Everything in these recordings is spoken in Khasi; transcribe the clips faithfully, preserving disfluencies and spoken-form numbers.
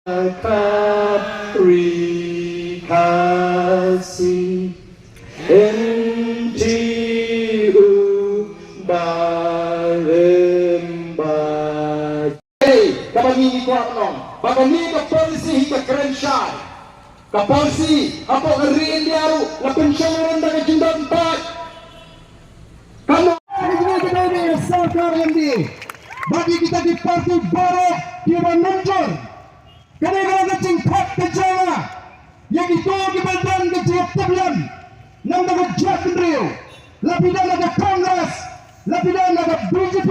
Khapri Khasi, N T U Barim Ba. Ei, kaba ngi ngi kwah nong ba kane ka policy hi ka kren shai. Ka policy hapoh ka ri India ruh la pynshong ïa ka jingdon paid. Ka nong ka jingdon ïa ka sorkar M D A bad ïa kita ki parti baroh kiba mynjur. Kane ka long ka jingthok ka jong nga ïa kito kiba don ka jingtip lem namar ka jaitbynriew. La phi don na ka Congress, la phi don na ka B J P,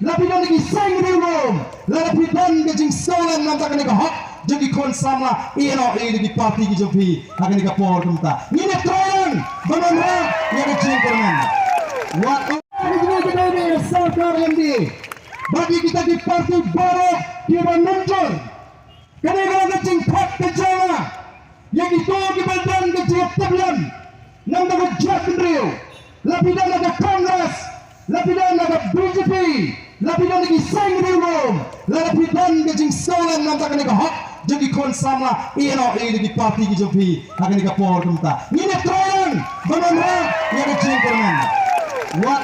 la phi don na ki seng riewlum, la phi don ka jingsngewlem namar kane ka hok jong ki khun samla, ïa no ïa ki parti ki jong phi ha kane ka por kumta. Ngin ïa trei lang ban wanrah ïa ka jingkyrmen. Wat ka jingkyrmen ïa sorkar M D A bad ïa kita ki parti baroh kiba mynjur. Kane ka long ka jingthok ka jong nga ïa kito kiba don ka jingtip lem namar ka jaitbynriew. La phi don na ka Congress, la phi don na ka B J P, la phi don na ki seng riewlum, la phi don ka jingsngewlem namar kane ka hok jong ki khun samla, ïa no ïa ki parti ki jong phi ha kane ka por kumta. Ngin ïa trei lang ban wanrah ïa ka jingkyrmen. Wat